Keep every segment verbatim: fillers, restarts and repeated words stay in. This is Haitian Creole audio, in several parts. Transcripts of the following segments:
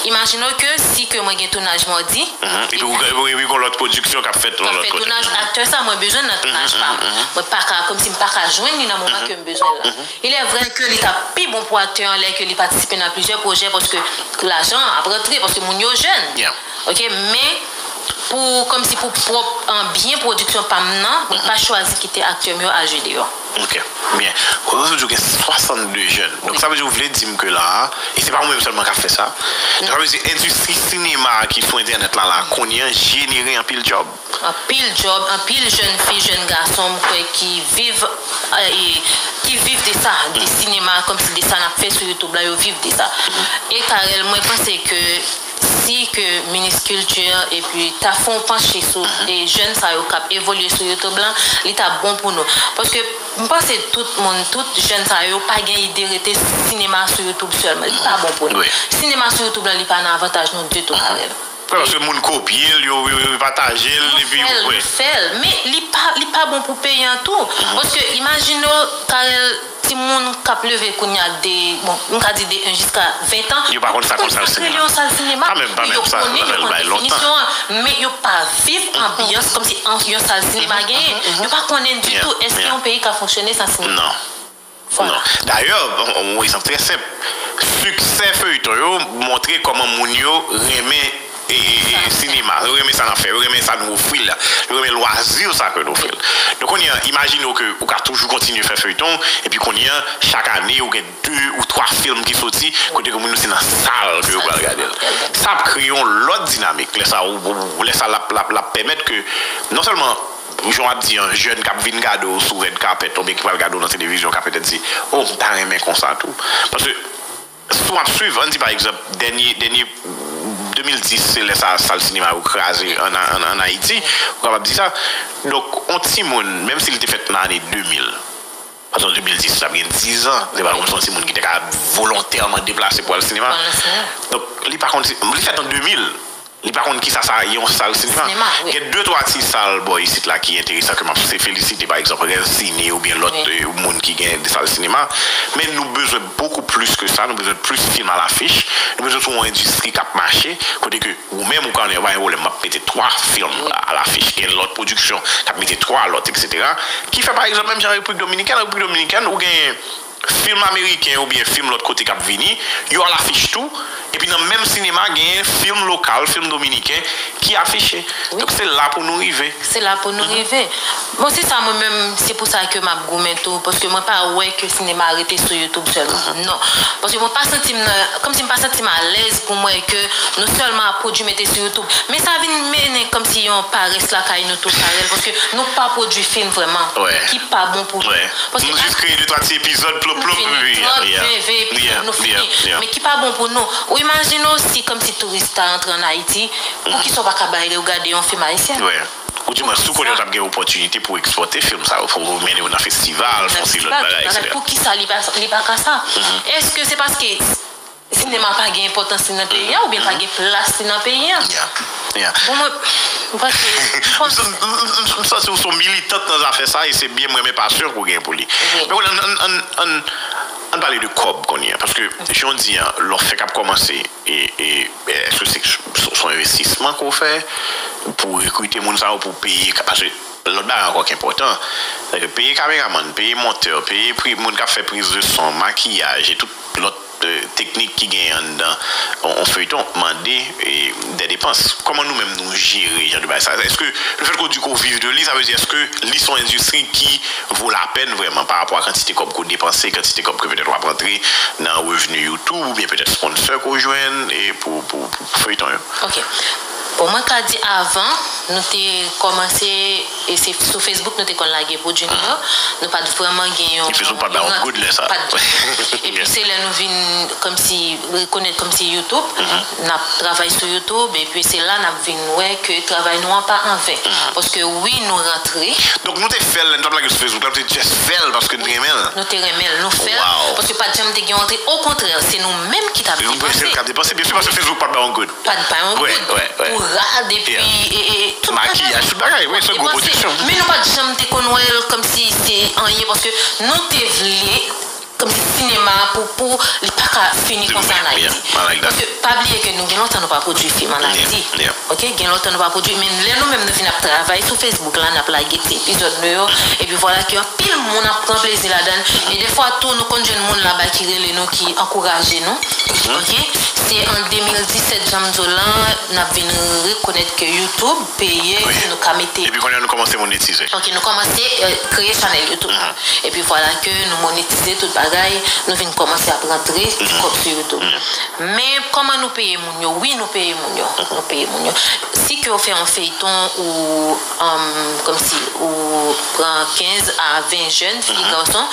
Imajine w ke si ke mwen gen tounaj madi, epi ou gen, epi ou gen lòt pwodiksyon k ap fèt yon lòt kote. K ap fè tounaj, aktè sa mwen bezwen nan tounaj pa m. Mwen pa ka, kòmsi m pa ka jwenn li nan moman ke m bezwen l la. Il est vrai ke li t ap pi bon pou aktè an lè ke li patisipe nan plizyè pwojè, paske lajan ap rantre, paske moun yo jèn. Ok, men pou, kòmsi pou pwòp, an, byen pwodiksyon pa m nan, mwen pa chwazi kite aktè m yo al jwe deyò. Ok, byen. Ou di w gen swasannde jèn. Donk, sa vle di w vle di m ke la a, e se pa ou menm sèlman k ap fè sa. Donk, sa vle di endistri sinema ki sou entènèt la, la, kounye a, jenere anpil djòb. Anpil djòb, anpil jèn fi, jèn gason, m kwè ki viv, e, ki viv de sa, de sinema, kòmsi de sa n ap fè sou YouTube la, yo viv de sa. E Carel, mwen panse ke si ke minis kilti epi ta fè yon panche sou e jèn sa yo k ap evolye sou YouTube lan, li ta bon pou nou. Paske m panse tout moun, tout jèn sa yo pa gen ide rete sinema sou YouTube sèlman. Li pa bon pou nou. Sinema sou YouTube lan, li pa nan avantaj nou ditou, Carel. Wi, paske moun kopye l, yo, yo, yo pataje l, epi, wi. Yo fè l, yo fè l. Men li pa, li pa bon pou peyi an tou. Paske imajine w, Carel, timoun k ap leve kounye a de, bon, m ka di de en jiska ven tan, yo pa konn sa k yon sal sinema. Yo pa konn sa k rele yon sal sinema. Pa menm, pa menm sa, yo konnen, yo konn definisyon an, men yo pa viv anbyans kòmsi an, yon sal sinema genyen. Yo pa konnen ditou èske yon peyi ka fonksyone san sinema. Non. Non. Dayè, yon, yon egzanp trè senp. Siksè feyton yo montre kòman moun yo renmen, e, e, sinema. Yo renmen sa n ap fè, yo renmen sa nou ofri la. Yo renmen lwazi sa ke nou ofri. Donk, kounye a, imajine w ke ou ka toujou kontinye fè feyton, epi kounye a, chak ane, ou gen de ou twa fim ki soti, kote ke moun yo se nan sal ke yo pral gade l. Sa ap kreye yon lòt dinamik. Lè sa, ou, ou, lè sa, l ap, l ap, l ap pèmèt ke, non sèlman jan w ap di an, jèn k ap vin gade w sou red carpet, oubyen ki pral gade w nan televizyon, ka petèt di, "Oh, m ta renmen konsa tou." Paske, si w ap swiv, ann di pa egzanp, dènye, dènye de mil dis, se lè sa sal sinema yo kraze ann, ann, ann Ayiti, ou kapab di sa. Donk, yon timoun, menm si li te fèt nan ane de mil, paske de mil dis, l ap gen diz an, se pa kòmsi yon timoun ki te ka volontèman deplase pou al sinema. Donk, li pa konn si, li fèt an de mil. Li pa konn kisa sa ye yon sal sinema. Gen de twa ti sal bò isit la ki enteresan ke m ap se felisite, pa egzanp, Rêve Ciné oubyen lòt, e, moun ki gen de sal sinema. Men nou bezwen bokou plis ke sa, nou bezwen plis fim alafich, nou bezwen sou yon endistri k ap mache, kote ke ou menm ou ka ann pa gen pwoblèm, m ap mete twa fim alafich, gen lòt pwodiksyon k ap mete twa lòt, etsetera. Ki fè, pa egzanp, menm jan Repiblik Dominikèn, Repiblik Dominikèn, ou gen fim ameriken oubyen fim lòt kote k ap vini, yo alafich tou, epi nan menm sinema genyen fim lokal, fim dominiken ki afiche. Donk se la pou nou rive. Se la pou nou rive. Bon, se sa mwen menm, se pou sa ke m ap goumen tou, paske mwen pa wè ke sinema rete sou YouTube sèlman. Non. Paske mwen pa santi m nan, kòmsi m pa santi m alèz pou m wè ke nou sèlman ap pwodui mete sou YouTube. Men sa vin mennen kòmsi yon parès lakay nou tou, Carel, paske nou pa pwodui fim vrèman ki pa bon pou nou. Paske nou jis kreye de twa ti epizòd, plop, plop, epi trant, ven, ven, epi nou fini. Men ki pa bon pou nou. Ou imajine w si kòmsi touris ta antre ann Ayiti, poukisa w pa ka bay yo gade yon fim ayisyen? Ou di mwen, si w konnen w t ap gen opòtinite pou w ekspòte fim sa yo, pou w mennen yo nan festival, fè yon seri lòt bagay, etsetera. Poukisa li pa, li pa ka sa? Èske se paske sinema pa gen enpòtans li nan peyi a, oubyen pa gen plas li nan peyi a? Bon, mwen, m panse, m panse. M, m, m, m santi w se yon militant nan zafè sa, e se byen m renmen pasyon ke w gen pou li. Men ann, ann, ann, ann, ann pale de kòb kounye a, paske jan w di an, lè w fèk ap kòmanse, e, e, èske se, se, se yon envestisman ke w fè pou w rekrite moun sa yo, pou w peye, paske lòt bagay ankò ki enpòtan, se ke peye kameramann, peye montè, peye pri, moun k ap fè priz de son, makiyaj, e tout lòt, e, teknik ki genyen anndan on, on feyton, mande, e, dè depans. Kòman nou menm nou jere jan de bagay sa? Èske lefètke w di ke w viv de li, sa vle di èske li se yon endistri ki vo lapèn vrèman pa rapò a kantite kòb ke w depanse, kantite kòb ke petèt w ap rantre nan revni YouTube, oubyen petèt sponsor ke w jwenn, e, pou, pou, pou, pou feyton yo? Ok. Bon, mwen ka di avan, nou te kòmanse, e se sou Facebook nou te konn lage pwodui nou yo. Nou pa t vrèman gen yon... E Facebook pa t bay yon goud lè sa. Pa t ditou. Epi se lè nou vin kòmsi rekonèt kòmsi YouTube, n ap travay sou YouTube, epi se la n ap vin wè ke travay nou an pa anven. Paske wi, nou rantre. Donk nou te fè l, lè nou t ap lage sou Facebook la, nou te just fè l paske n te renmen l. Nou te renmen l, nou fè l. Paske pa t janm te gen yon antre. Okontrè, se nou menm ki t ap depanse. Ki t ap depanse, byen si, paske Facebook pa t bay yon goud. Pa t bay yon goud. Pou rad, epi, e, e, tout bagay. Makiyaj, tout bagay, wi, se gwo pwodiksyon. Men nou pa t janm te konn wè l kòmsi se anyen, paske nou te vle kòmsi sinema pou, pou li pa ka fini konsa an Ayiti. Paske pa bliye ke nou gen lontan nou pa pwodui fim an Ayiti. Ok, gen lontan nou pa pwodui, men lè nou menm nou vin ap travay sou Facebook la, n ap lage ti epizòd nou yo, epi vwala ke anpil moun ap pran plezi ladan l. E defwa tou, nou konn jwenn moun laba ki rele nou, ki ankouraje nou. Ok, se an de mil disèt, jan m di w lan, n ap vin rekonèt ke YouTube peye, nou ka mete. Epi kounye a nou kòmanse monetize. Ok, nou kòmanse, euh, kreye chanèl YouTube. Epi vwala ke nou monetize tout bagay, nou vin kòmanse ap rantre kòb sou YouTube. Men kòman nou peye moun yo? Wi, nou peye moun yo. Nou peye moun yo. Si ke w fè yon feyton ou, um, kòmsi ou pran kenz a ven jèn, fi, gason,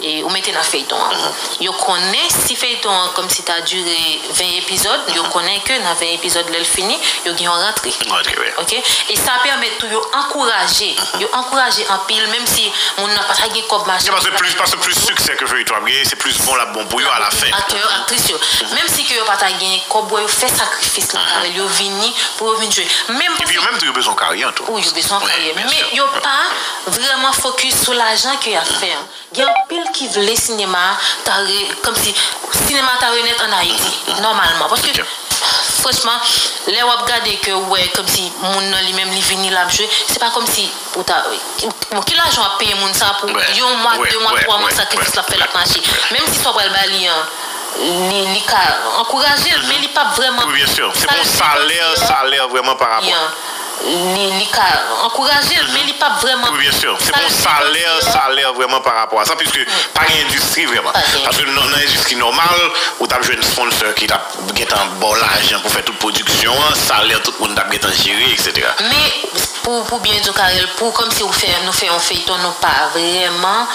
e ou mete nan feyton an. Yo konnen si feyton an kòmsi ta dire ven epizòd, yo konnen ke nan ven epizòd, lè l fini, yo gen yon rantre. Rantre, wi. Ok? E sa pèmèt tou yo ankouraje. Yo ankouraje anpil, menm si moun nan pa ta gen kòb, machin. Paske plis, paske plis siksè ke feyton ap genyen, se plis bon l ap bon pou yo alafen. Aktè yo, aktris yo. Menm si ke yo pa ta gen kòb, wè, yo fè sakrifis nan karè yo, vini pou yo vin jwe. Menm epi yo menm tou, yo bezwen karyè tou. Wi, yo bezwen karyè. Men yo pa vrèman fokis sou lajan ke y ap fè an. Gen anpil ki vle sinema ta re, kòmsi sinema ta renèt an Ayiti, nòmalman. Paske, franchman, lè w ap gade ke w wè kòmsi moun nan li menm li vini l ap jwe, se pa kòmsi ou ta, bon, ki lajan w ap peye moun sa pou yon mwa, de mwa, twa mwa, sakrifis l ap fè l ap mache. Menm si sa w pral ba li an, li, li ka ankouraje l, men li p ap vrèman. Wi, byen si. Se pa yon salè, salè vrèman pa rapò. Li, li ka ankouraje l, men li p ap vrèman. Wi, byen si. Se pa yon salè, salè vrèman pa rapò a sa, piske pa gen endistri vrèman. Paske nan, nan endistri nòmal, ou t ap jwenn sponsor ki t ap gentan ba w lajan pou fè tout pwodiksyon an, salè tout moun t ap gentan jere, etsetera. Men, pou, pou byen di w, Carel, pou kòmsi ou fè, nou fè yon feyton, nou pa vrèman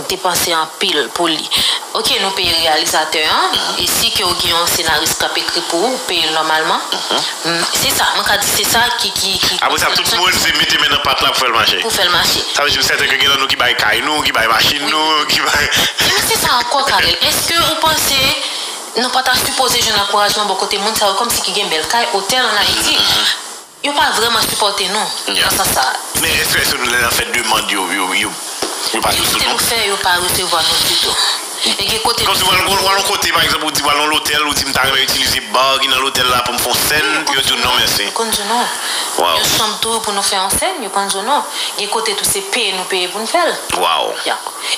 depanse anpil pou li. Ok, nou peye reyalizatè an, e si ke w gen yon senaris k ap ekri pou ou, ou peye l nòmalman. Mm, se sa, mwen ka di se sa ki, ki, ki. Apre sa, tout moun se mete men nan pat la pou fè l mache. Pou fè l mache. Sa vle di, sèten ke gen nan nou ki bay kay nou, ki bay machin nou, ki bay. E se sa ankò, Carel. Èske ou panse nou pa ta sipoze jwenn ankourajman bò kote moun sa yo, kòmsi ki gen bèl kay, otèl an Ayiti? Yo pa vrèman sipòte nou nan sans sa a. Men èske, èske nou, lè n ap fè demann yo, yo, yo, yo pa sou nou? Tout sa nou fè, yo pa resevwa nou ditou. E gen kote. Kòmsi w al, w al yon kote, pa egzanp, ou di w al yon lotèl, ou di, "M ta renmen itilize ba ki nan lotèl la pou m fè yon sèn," yo di w, "Non, mèsi." Yo konn di w non. Yon chanm tou pou nou fè yon sèn, yo konn di w non. Gen kote tou se peye nou peye pou n fè l. Wow.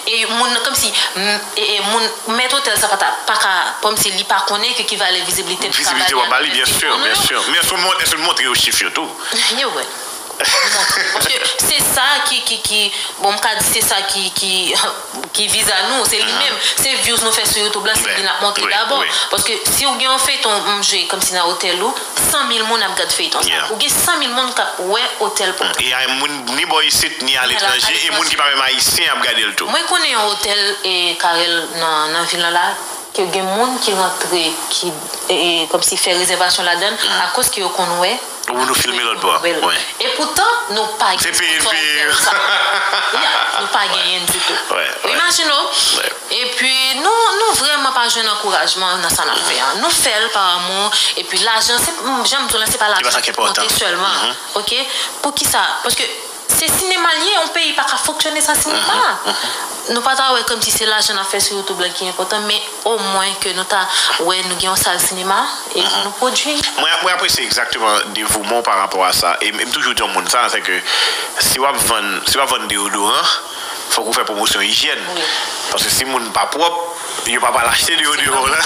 E moun nan, kòmsi, m, e, e moun, mèt otèl sa pa ta, pa ka, kòmsi li pa konnen ke ki valè vizibilite l ka ba li. Vizibilite w ap ba li, byen si, byen si. Men èske w mont-, èske w montre yo chif yo tou? Yo wè. Montre. Paske se sa ki, ki, ki, bon, m ka di se sa ki, ki, ki viza nou, se li menm. Se views nou fè sou YouTube la, se li n ap montre dabò. Paske si w gen yon feyton, m jwe kòmsi nan otèl ou, san mil moun ap gad feyton sa. Ou gen san mil moun k ap wè otèl pou. E a moun ni bò isit, ni aletranje, e moun ki pa menm ayisyen ap gade l tou. Mwen konnen yon otèl, e, Carel nan, nan vil lan la, ke gen moun ki rantre, ki, e, e, kòmsi fè rezèvasyon ladan l, akoz ke yo konn wè. Ou nou filme lòt bò. E poutan, nou pa gen sponsò otèl sa. Ya, nou pa genyen ditou. Ou imajine w? Epi, nou, nou vrèman pa jwenn ankourajman nan sa n ap fè an. Nou fè l pa amou. Epi, lajan, se, jan m di w la, se pa lajan ki konte sèlman. Ok? Poukisa? Paske se sinema l ye, yon peyi pa ka fonksyone san sinema. Nou pa ta wè kòmsi se lajan n ap fè sou YouTube la ki enpòtan, men omwen ke nou ta wè nou gen yon sal sinema e nou pwodui. Mwen, mwen apresye egzakteman devouman w pa rapò a sa. E m, e m toujou di yon moun sa, se ke si w ap vann, si w ap vann deodoran, fòk ou fè pwomosyon ijyèn. Paske si moun pa pwòp, yo pa pral achte deodoran w lan.